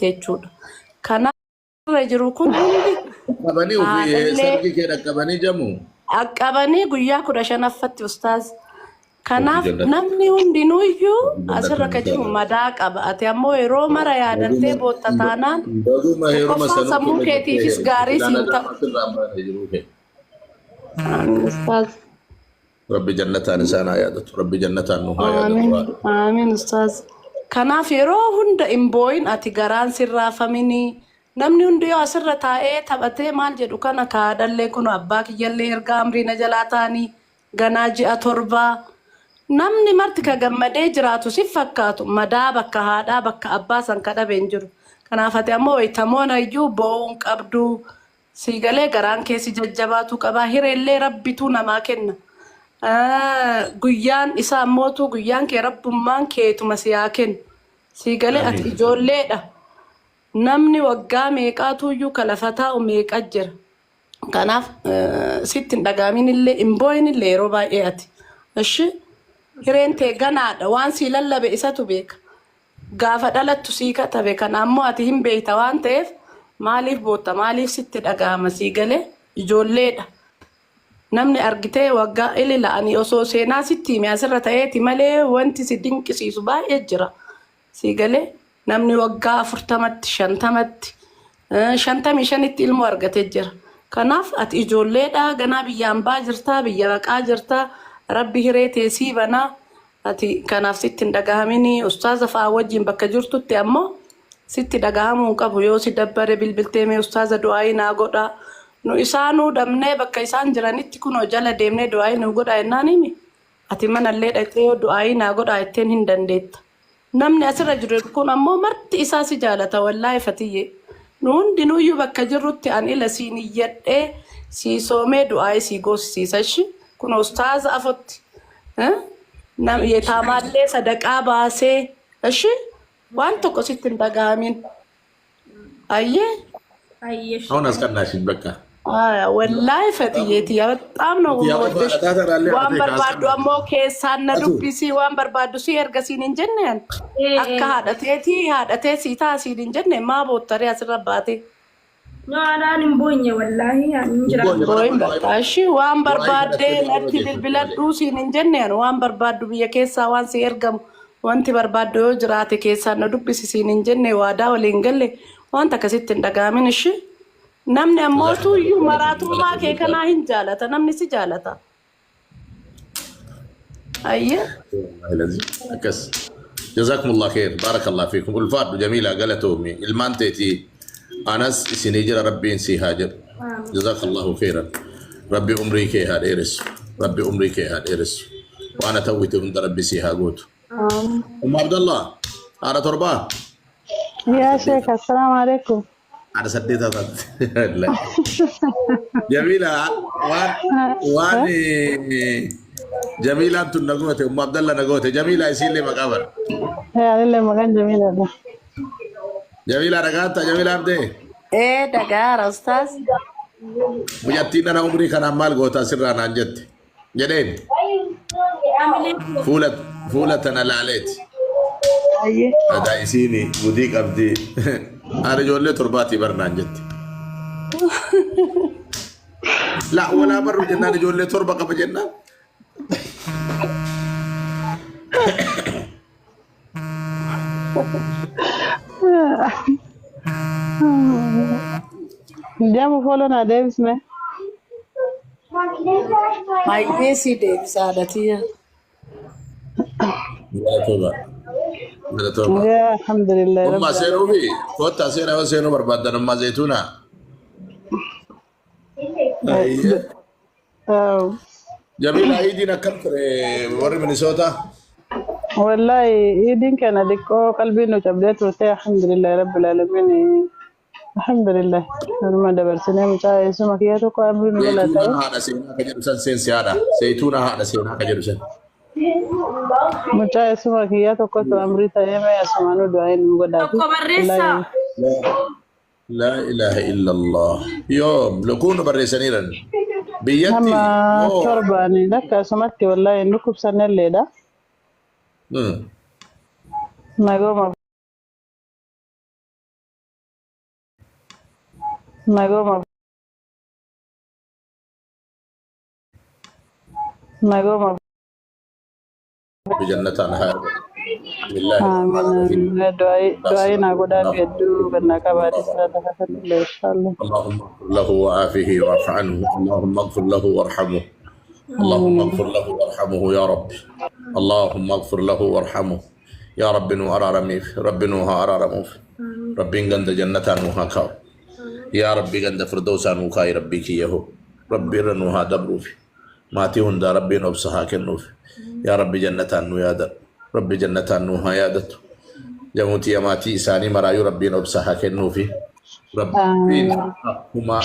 jechuudha. Kanaaf irra jiru kun hundi Dhaqqabanii ofii haadhallee sargii kee dhaqqabanii jamu. dhaqqabanii guyyaa 15ffatti ustaaz. Rabbi Kanaaf jannata. namni hundinuuyyuu Rabbi jannata asirra ka nu jiru ta'a. madaa qaba. Ati ammoo yeroo mara yaadattee Baguma bootta taanaan baguma heeruma tokkoffaa sanuu sammuu tola jettee keetiifis heerumte. gaarii Silaa siin nagaa ta'u. sirraa baane jiruu kee. Amiin ustaaz. Rabbi jannataan isaan haa yaadatu. Rabbi jannataan nu haa yaadatu. Amiin. Haadha. Amiin ustaaz. Kanaaf yeroo hunda hin boo'in ati garaan sirraafaminii. Namni hundi yoo asirra taa'ee taphatee maal jedhu kana kaadhallee kun abbaa kiyyallee erga amrii na jalaa ta'anii ganaa ji'a torbaa. Namni marti ka gammadee jiraatu si fakkaatu madaa bakka haadhaa bakka abbaa san ka dhabe hin jiru. Kanaaf ati ammoo wayitamoona iyyuu boo'uu hin qabdu. Sii galee garaan kee si jajjabaatuu qabaa hireellee rabbituu namaa kenna. Guyyaan isaa ammootuu guyyaan kee rabbummaan keetuma si haa kennu. Sii galee ati Amiin. ijoolleedha. Namni waggaa meeqaatuuyyuu ka lafa taa'u meeqa jira. Kanaaf sitti hin dhaga'amin illee hin boo'in illee yeroo baay'ee ati. Ishi hireen tee ganaadha waan sii lallabe isatu beeka. Gaafa dhalattu sii katabe kana ammoo ati hin beekta waan ta'eef maaliif bootta maaliif sitti dhaga'ama sii galee ijoolleedha. Namni argitee waggaa ilila ani osoo seenaa sitti hime asirra ta'eeti malee wanti si dinqisiisu baay'ee jira. Sii galee namni waggaa 40tti 50tti 55tti ilmoo argatee jira. Kanaaf ati ijoolleedha ganaa biyya ambaa jirtaa biyya baqaa jirtaa rabbi hiree tee sii banaa ati kanaaf sitti hin dhagahamini ustaaza fa'aa wajjin bakka jirtutti ammoo sitti dhagahamuu hin qabu yoo si dabbare bilbiltee mee ustaaza du'aayii naa godhaa nu isaanuu dhabnee bakka isaan jiranitti kunoo jala deemnee du'aayii nuu godhaa jennaan himi ati manallee dhaqxee yoo du'aayii naa godhaa jetteen hin dandeetta. Namni asirra jiru kun ammoo marti isaa si jaalata wallaahi fatiyyee. Nu hundinuuyyuu bakka jirrutti an ila sii niyyadhee sii soomee du'aayii sii goosisiisa ishi kun ustaaza afotti. Nam yetaamaallee sadaqaa baasee ishi waan tokko sitti hin dhaga'amin. Ayyee. Ayyee. አሁን አስቀናሽኝ በቃ። Wallaahi fatiyee tiyya በጣም ነው Ati yaa የምወድሽ። qofa dhataa Waan taanaallee haadha barbaaddu ammoo keessaan na Atu. dubbisii waan barbaaddu si erga siin hin jenne ani. Akka haadha teetii haadha tee sii ta'a siin hin jenne maa boottaree asirra baate. No anaan hin boonye wallaahi ani hin jira. Booyin bakka ishii waan barbaaddee natti bilbiladhuu siin hin jenne ani waan barbaaddu biyya keessaa waan si ergamu wanti barbaaddu yoo jiraate keessaan na dubbisi siin hin jenne waadaa waliin galle wanta akkasitti hin dhaga'amin ishii. Namni ammoo iyyuu maraatummaa kee kanaa hin jaalata namni si jaalata. Ayyee. Akkas. Jazakumullah khair. Barakallah fiikum. Ulfaadhu Jamiila galatoomi. Ilmaan teetii anas isinii jira rabbiin sii haa jedhu. Jazakallahu khairan. Rabbi umrii kee haa dheeressu. Rabbi umrii kee haa dheeressu. Waan ati hawwite hunda rabbi sii haa gootu. Umma Abdallah haadha torbaa. Yaa Sheikh, assalaamu alaikum. Haadha saddeetaa taate. Jamiila waan waan Jamiilaan tun na goote Umma Abdalla na goote Jamiila isiillee maqaa bara. Anillee maqaan Jamiilaadha. Jamiila dhagaattaa Jamiila Abdee. Ee dhagaara ustaaz. Mucattiin nana umrii kanaan maal goota asirraa naan jette. Jedheen fuula fuula tana laaleeti. Ayyee. Adaa isiin gudii qabdi. Haadha ijoollee torbaatii bar naan jette. La walaa barru jennaan ijoollee torba qaba jennaan. Jamu follow na deebisme. Baay'ee si deebisa haadha tiyya. Galatooma. Galatooma. Yaa alhamdulillah Ummaa rabbil seenuu alamin. fi kottaa seenaa yoo seenuu barbaaddan ummaa zayituunaa. Ayyee. Jamiila iidiin akkam ture warri Minisootaa? Wallahi iidiin keenya xiqqoo qalbiin nu cabdee turte alhamdulillah rabbil alamin. Alhamdulillah. Numa dabarsinee mucaa eessuma kiyya tokko amri nu jalaa Zayituunaa ta'e. haadha seenaa ka jedhu san seensi haadha. Zayituunaa haadha seenaa ka jedhu san. Mucaa eessuma kiyya tokkotu amrii ta'ee mee asumaanuu du'aa nu godhaati. Tokko barreessaa. Wallahi Laa ilaaha illallah. Yoom lukuun barreessaniiran. Biyyatti Nama moo torbaani akkasumatti wallahi hin dhukkubsannelleedha. Nagooma. Naguma. Naguma. Jannataan haa Bismillaahi rahmaani rahiim. Amiin. Du'aayi naa godhaa fi hedduu gannaa qabaate sirata hasanillee inshaallah. اللهم اغفر له وعافه واعف عنه اللهم اغفر له وارحمه اللهم اغفر له وارحمه يا رب اللهم اغفر له وارحمه يا رب نو أرارميف رب نو ها أرارموف رب غند جنة نو ها كاو يا ربي غند فردوسا نو كاي ربي كي يهو ربي رنو ها دبروف ماتي هندا ربي نوبسها كنوف يا ربي جنة نو يادا ربي جنة نو ها يادت جموتي ماتي إساني مرايو ربي نوبسها كنوفي ربي هما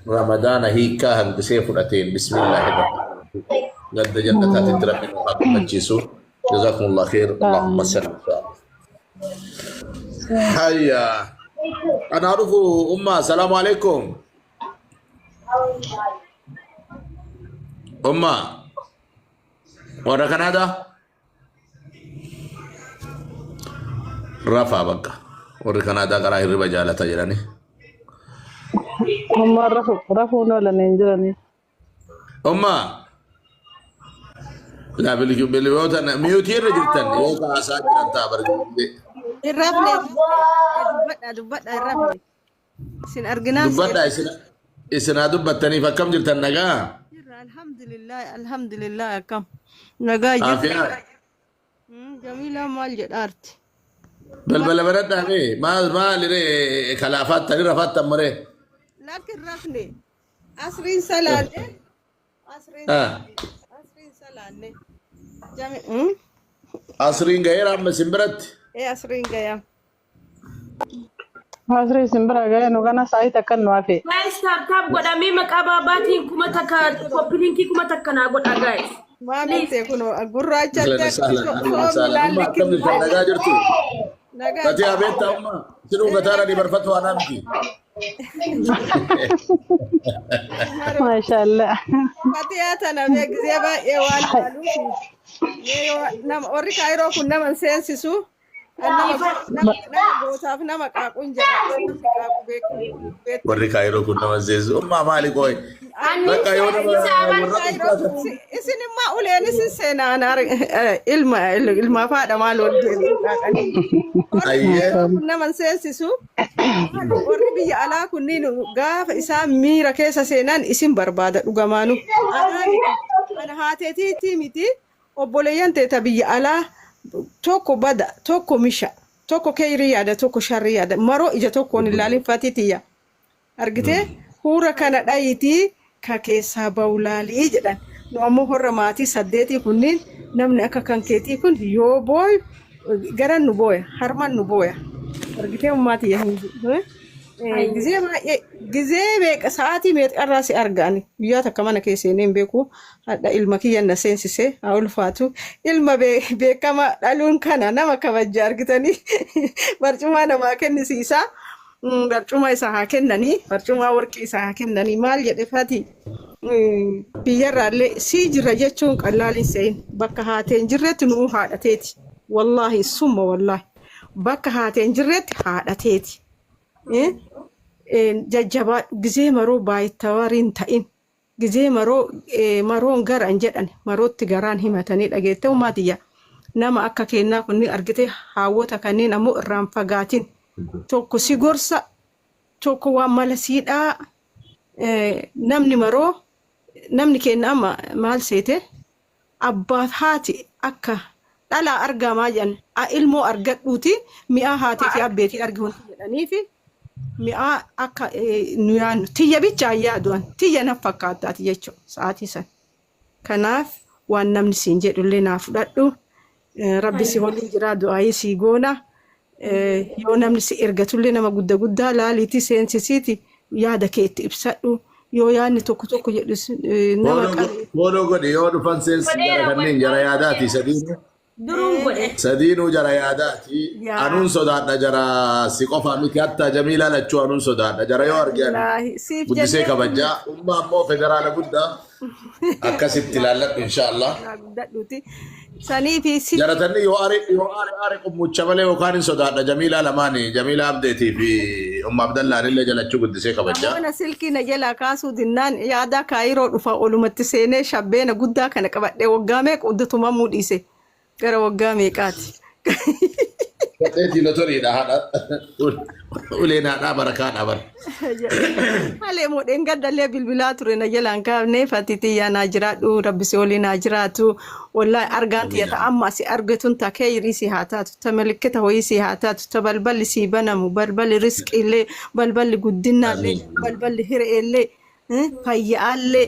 رمضان هيكا هنقسي فرأتين بسم الله الرحمن الرحيم قد جنة تتربي نوها جزاكم الله خير اللهم صل حيا أنا أعرف أمة السلام عليكم أمة ورا كندا رفع بقى ورا كندا قرا الربا جالة جراني Hummaan rafu rafuun oolan hin jirani. أمة لا بالبيوت أنا ميوتير رجلتن يوكا ساجر أنت Hin rafne dubbadha dubbadha hin rafne. Isin arginaan dubbadha isinaa dubbattaniif akkam jirtan nagaa Jirra alhamdulillah alhamdulillah akkam nagaa jirra. Aafiyaa Jamiilaa maal jedhaarti? Balbala baradhaa mee maal maaliree kalaafattani rafaattan maree Lakki hin rafne asriin salaanne asriin asriin salaanne. Jami Asriin ga'eera amma isin biratti ee asriin gayaa. Asrii isin bira ga'e nu kana sa'aatii takka nu hafe. Guys, tap tap godhamee maqaa baabaatiin 1000 copy linkii 1000 naa godha guys. Maamiin ta'e kun gurraacha Ahlan sahlan ahlan sahlan umma akkam jirtan nagaa jirtu nagaa Fatii abeetta umma isinuu gataaranii barfatu anaa miti Maashaallah. Fatiyaa tana mee gisee baay'ee waan laaluuf mee yoo nama warri kaayiroo kun nama hin seensisu nama nama nama gootaaf nama qaaquun jira namni qaaqu beeku beektu. Warri kaayiroo kun nama seesisu umma maali qoy Anni bakka yoo nama isa warra Kaayiroo isin immoo uleen isin seenaan ilma ilmaaf haadha maal wal qaaqanii. Warri ayyee kaayiroo kun nama hin seensisu warri biyya alaa kunniin gaafa isaan miira keessa seenan isin barbaada dhugamaanu. Anaa miti ana haateetiitii miti obboleeyyan teeta biyya alaa tokko bada tokko misha tokko keeyrii yaada tokko sharrii yaada maroo ija tokkoon ilaalin fatitiyya argitee huura kana dhayitii ka keessaa bawlaalii jedhan nu ammoo horra maatii saddeetii kunniin namni akka kan keetii kun yoo booyu garan nu booya harman nu booya argitee ummaatiyya hin Gizee baay'ee gizee meeqa sa'aatii meeqarraa si argaan guyyaa takka mana kee seenee hin beeku hadha ilma kiyya na seensisee haa ulfaatu ilma beekama dhaluun kana nama kabajja argitanii barcumaa namaa kennisiisa barcuma isaa haa kennanii barcumaa warqii isaa haa kennanii maal jedhe fati biyyarraallee sii jira jechuun qallaal hin se'in bakka haateen jirretti nuu haadhateeti wallaahi summa wallaahi bakka haateen jirretti haadhateeti. Jajjabaa gizee maroo baay'itawariin ta'in gizee maroo maroon gara hin jedhan marootti garaan himatanii dhageette umaatiyya nama akka kennaa kunni argite haawwota kanneen ammoo irraan fagaatin tokko si gorsa tokko waan mala siidhaa namni maroo namni kenna amma maal seete abbaaf haati akka dhalaa argamaa jedhan ilmoo argadhuuti mi'aa haatii fi abbeetii argi wanti jedhaniifi mi'aa akka nu yaannu tiyya bicha yaadu'an tiyya na fakkaataati jechuudha sa'aatii san. Kanaaf waan namni siin jedhullee naa fudhadhu rabbi si waliin jira du'aayii sii goona yoo namni si ergatullee nama guddaa guddaa laaliiti seensisiiti yaada kee itti ibsadhu yoo yaadni tokko tokko jedhu nama qabe. Fooloo godhi yoo dhufan seensi jara kanneen jara yaadaati sadiinuu. Duruun godhe. Sadiinuu jara yaadaati. Yaa. Anuun sodaadha jara si qofaa miti hatta Jamiilaa lachuu anuun sodaadha jara yoo argan Wallaahi siif guddisee jennee kabajaa umma ammoo federaala guddaa akkasitti ilaalladhu inshaallah. naa guddadhuuti. Sanii fi si Jaratanni yoo are yoo are are qummucha malee yookaan hin sodaadha. Jamiilaa lamaani Jamiilaa Abdeetii fi Umma Abdallaan illee jalachuu guddisee kabajaa. Namoota silkii na jalaa kaasuu dinnaan yaada kaayiroo dhufa olumatti seenee shabbeena guddaa kana qabadhee waggaa meeqa uddatumamuu dhiise gara waggaa meeqaati. Gadheetii lotoriidha haadha. Uleen haadhaa barakaadha bara. Halee moodheen gaddallee bilbilaa ture na jalaan kaafne fatitiyyaa naa jiraadhu rabbi si waliin haa jiraatu wallaahi argaan tiyya ta amma si argatun ta keeyrii si haa taatu ta milikkita hoyii si haa taatu ta balballi si banamu balballi risqiillee balballi guddinnaallee Amiin. balballi hire'eellee fayyaallee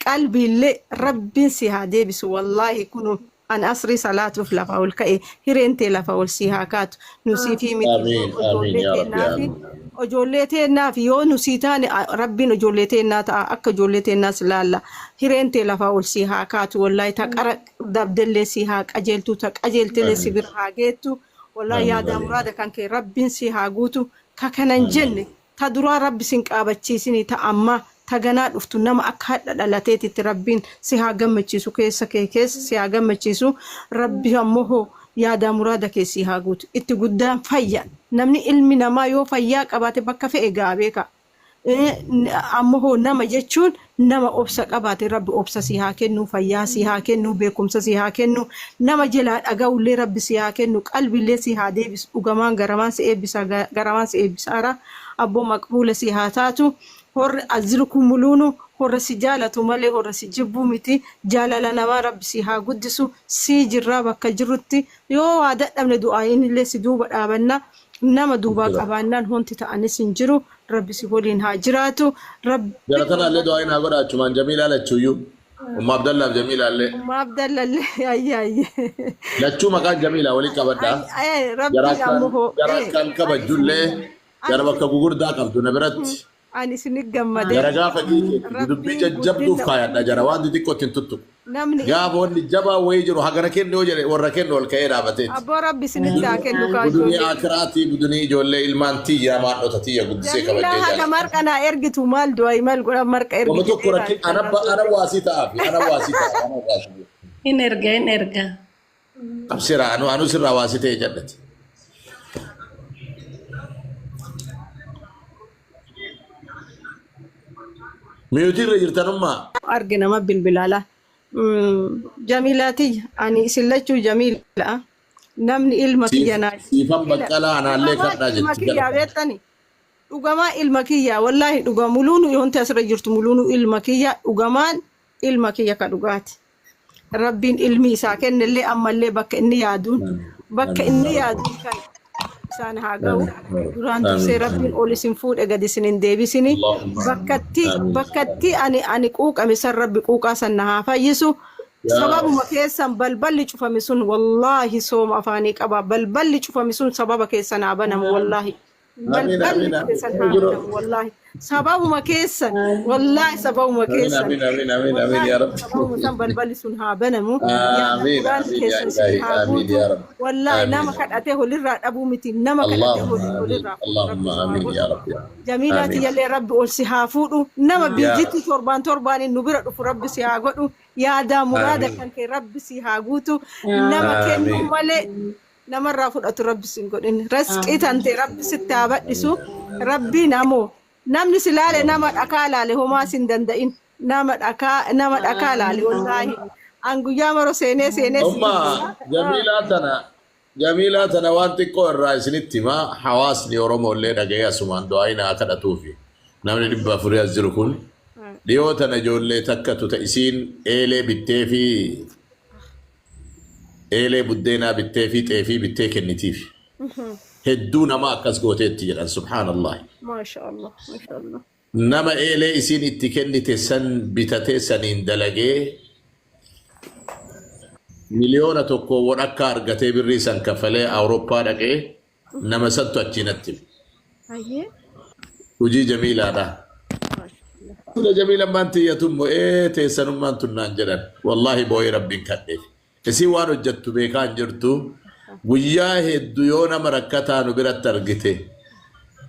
qalbiillee rabbiin si haa deebisu wallaahi kunu an asrii salaatuuf lafa ol ka'e hireen tee lafa ol si haa kaatu nu siifii miti Amiin. Amiin ijoollee yaa Rabbi. teennaafi Amiin. ijoollee teennaafi yoo nu sii taane rabbiin ijoollee teennaa ta'a akka ijoollee teennaas laalla hireen tee lafa ol si haa kaatu wallaahi ta qara dabdellee si haa qajeeltu ta qajeeltellee si Amiin. bira haa geettu wallaahi Amiin. yaadaa Amiin. muraada kan kee rabbiin si haa guutu ka kanan Amiin. jenne ta duraa rabbi sin qaabachiisini ta ammaa ta ganaa dhuftu nama akka hadha dhalateetitti rabbiin si haa gammachiisu keessa kee keessa si haa gammachiisu rabbi ammoo hoo yaadaa muraada kee si haa guutu itti guddaan fayya namni ilmi namaa yoo fayyaa qabaate bakka fe'e ga'a beeka Ammoo hoo nama jechuun nama obsa qabaate rabbi obsa si haa kennu fayyaa si haa kennu beekumsa si haa kennu nama jalaa dhaga'ullee rabbi si haa kennu qalbillee si haa deebisu dhugamaan garamaan si eebbisa garamaan si eebbisaara abboo maqbuula si haa taatu horri as jiru kun muluunu horra si jaalatu malee horra si jibbuu miti jaalala namaa rabbi si haa guddisu sii jirraa bakka jirrutti yoo waa dadhabne du'aa'iin illee si duuba dhaabanna nama duubaa Jira. qabaannaan honti ta'anis hin jiru rabbi si waliin haa jiraatu rabbi Jara tanaallee du'aa hin haa godha achumaan Jamiilaa lachuuyyuu. Umma Abdallaaf Jamiilaallee. Umma Abdallallee ayye ayye. Lachuu maqaan Jamiilaa waliin qabadha. Ay Jara rabbiin akkaan ammoo hoo jara akkaan kabajjullee ani jara bakka gugurdaa qabdu na biratti. ani isinit gammadee Jara gaafa kiikeetti dubbii rabbiin jajjabduuf guddina kaayadha jara waan xixiqqootti hin tuttuqu. Namni Gaafa wanni jabaa wayii jiru hagana kennu yoo jedhe warra kennu ol ka'ee dhaabateeti. Abboo rabbi isinitti haa kennu kaa Budunii ijoollee. akiraatii budunii ijoollee ilmaan tiyyaa maadhota tiyya guddisee Jamiilaa kabajjee haga jaalladha. marqa naa ergitu maal du'aayi maal godhan marqa Wama ergite tokko dheeraa rakkin ana ana waasii ta'aafi ana waasii ta'a ana waasii. Hin erga hin erga. Absira anu anu sirraa waasii ta'e jallate. Miyuutii irra jirtanummaa. Arge nama bilbilala. Jamiilaa tiyya ani isin lachuu Jamiila namni ilma Siif kiyya naa siifan ila baqqalaa anaallee dhugamaa kadhaa ilma jetti kiyyaa galata. beektani dhugamaa ilma kiyyaa wallaahi dhugaa muluunu yoonti asirra jirtu muluunu ilma kiyya dhugamaan ilma kiyya ka dhugaati. Rabbiin ilmi isaa kennellee ammallee bakka inni yaaduun bakka inni yaaduun kan isaan haa ga'u. Duraan dursee Rabbiin ol isin fuudhe gadi isin hin deebisini. Bakkatti bakkatti ani ani quuqame san Rabbi quuqaa san na haa fayyisu. Sababuma keessan balballi cufame sun wallaahi sooma afaanii qaba. Balballi cufame sun sababa keessan haa banamu wallaahi. Amiin Balballi amiin keessan amiin. haa Jiru. banamu wallaahi. Sababuma keessan wallaahi sababuma Amiin keessan amiin amiin amiin amiin yaa wallaahi rabbi. sababuma san balballi sun haa banamu. Yaada Amiin muraadni amiin yaa keessan isin ilaahi haa amiin guutu. yaa rabbi. Wallaahi nama Amiin. kadhatee holirraa dhabuu miti nama kadhatee Allahumma amiin holirraa fuudhu rabbi Allahumma si haa amiin godhu. yaa rabbi. Jamiilaa Amiin. tiyyallee rabbi ol si haa fuudhu. Nama Yaa biyyittii torbaan torbaaniin nu bira dhufu rabbi si haa godhu. Yaadaa muraada amiin. kan kee rabbi si haa guutu. Nama kennuu Amiin. malee namarraa fudhatu rabbi sin godhin. Rasqii tante rabbi sitti haa badhisu. Rabbiin ammoo namni si laale nama dhakaa laale homaa sin danda'in. Nama dhakaa nama dhakaa laale wallaahi. An guyyaa maro seenee seenee si Umma dubbisa. Jamiilaa tana Jamiilaa tana waan xiqqoo irraa isinitti hima hawaasni Oromoo illee dhaga'ee asumaan du'aa haa kadhatuufi namni 400 as jiru kun dhiyoo tana ijoollee takkatu ta isiin eelee bittee fi eelee buddeenaa bittee fi xeefii bittee kennitiif. Hedduu nama akkas gooteetti jedhan subhaanallah. Maasha Allah, maasha Allah. Nama eelee isiin itti kennite san bitatee saniin dalagee 1.1 miliyoona wadhakka argatee birrii san kaffalee Awurooppaa dhaqee nama santu achiinatti hime. Ayyee. Hojii Jamiilaadha. Tula Jamiilaan maan tiyyatu immoo ee teessanummaan tunnaan jedhan. Wallaahi boo'ee rabbiin kadheef. Isin waan hojjettu beekaa hin jirtu. Guyyaa hedduu yoo nama rakkataa nu biratti argite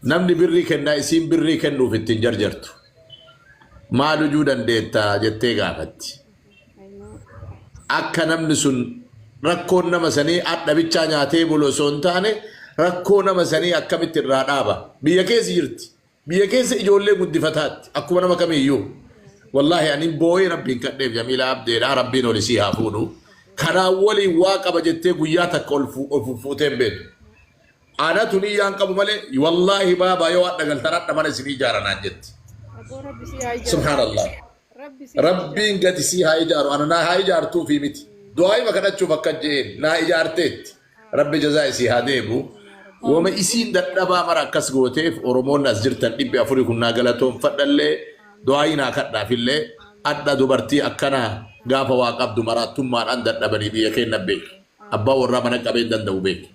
namni birrii kennaa isiin birrii kennuuf ittiin jarjartu. Maal hojuu dandeetta jettee gaafatti. Akka namni sun Rakkoon nama sanii adha bichaa nyaatee bulu osoo hin taane rakkoo nama sanii akkamitti irraa dhaaba. Biyya keessa jirti. Biyya keessa ijoollee guddifataatti akkuma nama kamiiyyuu. Wallaahi ani boo'ee Rabbiin kadheef Jamiilaa Abdeedhaa Rabbiin ol isii haa fuudhu. Kanaan waliin waa qaba jettee guyyaa takka ol fuutee hin beektu. Anatu niyyaan qabu malee wallaahi baabaa yoo hadha galtan hadha mana isinii ijaara naan jetti. Aboo Rabbi si haa ijaaru. Subhaanallah. Rabbi si haa ijaaru. Rabbiin gadi sii haa ijaaru. Ana naa haa ijaartuufi miti. Du'aayima kadhachuuf akka je'een naa ijaarteetti. Rabbi jazaa isii haa deebu. Wama isiin dadhabaa mara akkas gooteef Oromoonni as jirtan 400 kun naa galatoonfadhallee du'aayii naa kadhaafillee adha dubartii akkana gaafa waa qabdu maraattummaadhaan dadhabanii biyya keenya beeki. Abbaa warraa mana qabee hin danda'u beeki.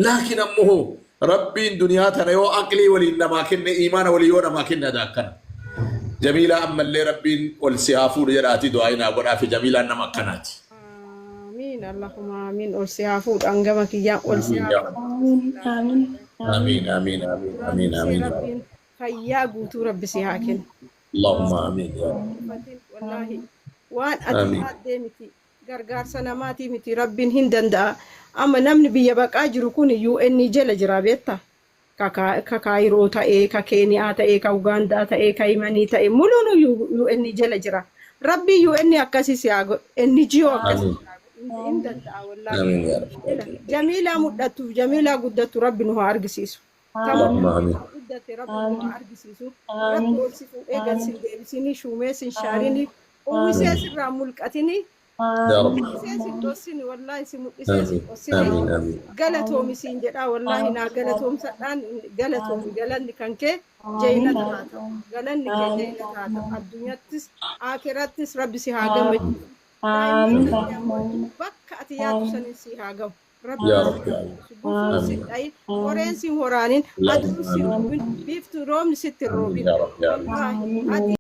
Laakiin ammoo Rabbiin duniyaa tana yoo aqlii waliin namaa kenne iimaana waliin yoo namaa kenne adaa akkana. Jamiilaa ammallee Rabbiin ol si haa fuudhu jedhaatii du'aayii naa godhaafi Jamiilaan nama akkanaati. Aamiin Allahumma aamiin ol si haa fuudhu hangama kiyyaan ol si Amiin haa yaa fuudhu. Rabbi. Amiin. Amiin. Amiin amiin amiin Duraan amiin dursee amiin yaa Rabbi. Rabbiin fayyaa guutuu Rabbi si haa kennu. Allahumma amiin yaa Rabbi. Uffatin wallaahi waan ati Amiin. yaaddee miti gargaarsa namaatii miti Rabbiin hin danda'a. Amma namni biyya baqaa jiru kun UN jala jira beektaa? Ka Kaayiroo ta'ee, ka Keeniyaa ta'ee, ka Ugaandaa ta'ee, ka Yemanii ta'ee muluun UN jala jira. Rabbiin UN akkasii si haa godhu. NGO akkasii Amiin. si haa godhu. Hin danda'a wallaahi. Amiin yaa Rabbi. Jamiilaa mul'attuuf jamiilaa guddattu Rabbi nu haa argisiisu. Ta Allahumma mul'attee amiin. ta guddatte Rabbi nu haa argisiisu. Rabbi ol si fuudhee gad sin deebisini, shuumee sin shaarini, uwwisee sirraa mulqatini, Yaa Rabbi. mul'isee sin dhossini, wallaahi si mul'isee sin Amiin. dhossini. Amiin amiin. Galatoomi siin jedhaa wallaahi naa galatoomsadhaan galatoomi galanni kan kee jeynata haa ta'u. Galanni kee jeynata haa ta'u. Addunyattis aakirattis Rabbi si haa gammachiisu. Daa'imman kee ammoo bakka ati yaaddu sanin si haa gahu. Rabbi Yaa si Rabbi. haa guddisu. Gufuun si Amiin. dhayin, qoreen si horaanin, aduun Allahumma si amiin. roobin, biiftuu roobni sitti hin Amiin roobin. yaa Rabbi. Amiin. Wallaahi ati